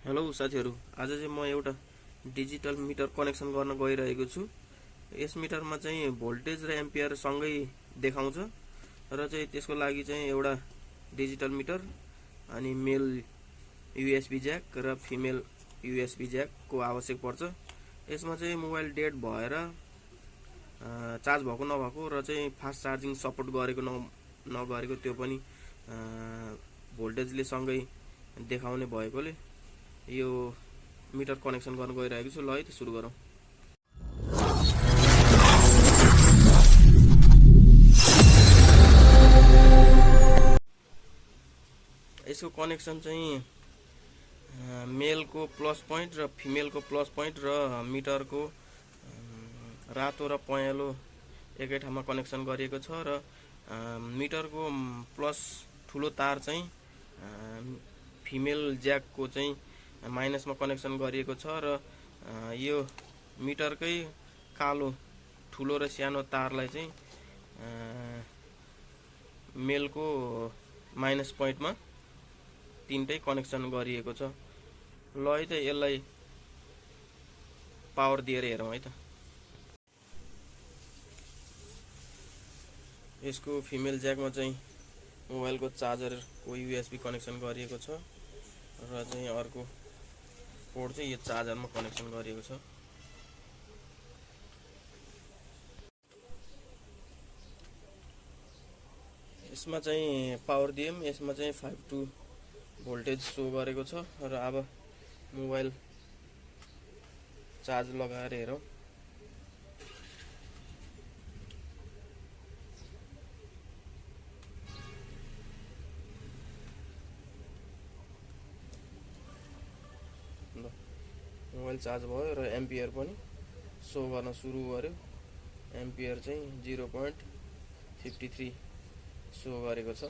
Hello साथीहरु, आज चाहिँ म एउटा डिजिटल मिटर कनेक्सन गर्न गइरहेको छु। यस मिटरमा चाहिँ भोल्टेज र एम्पियर सँगै देखाउँछ र चाहिँ त्यसको लागि चाहिँ एउटा डिजिटल मिटर अनि मेल यूएसबी ज्याक र फिमेल यूएसबी ज्याक को आवश्यक पर्छ। यसमा चाहिँ मोबाइल डेड भएर चार्ज भएको नभएको र चाहिँ फास्ट चार्जिङ सपोर्ट गरेको नगरेको त्यो पनि भोल्टेजले सँगै देखाउने भएकोले यो मिटर कनेक्सन गर्न गइरहेको छु। ल है त सुरु गरौँ। यसको कनेक्सन चाहिँ मेलको प्लस पोइन्ट र फिमेलको प्लस पोइन्ट र मिटरको रातो र पहेँलो एकै ठाउँमा कनेक्सन गरिएको छ र मिटरको प्लस ठुलो तार चाहिँ फिमेल ज्याकको चाहिँ माइनसमा कनेक्सन गरिएको छ र यो मिटरकै कालो ठुलो र सानो तारलाई चाहिँ मेलको माइनस पोइन्टमा तीनटै कनेक्सन गरिएको छ। ल है त यसलाई पावर दिएर हेरौँ है त। यसको फिमेल ज्याकमा चाहिँ मोबाइलको चार्जरको यूएसबी कनेक्सन गरिएको छ र चाहिँ अर्को पोर्ट चाहिँ यो चार्जरमा कनेक्सन गरिएको छ। यसमा चाहिँ पावर दिएम, यसमा चाहिँ 5 भोल्टेज सो गरेको छ र अब मोबाइल चार्ज लगाएर हेरौँ। मोबाइल चार्ज भयो र एम्पियर पनि सो गर्न सुरु गर्यो। एम्पियर चाहिँ 0.53 सो गरेको छ।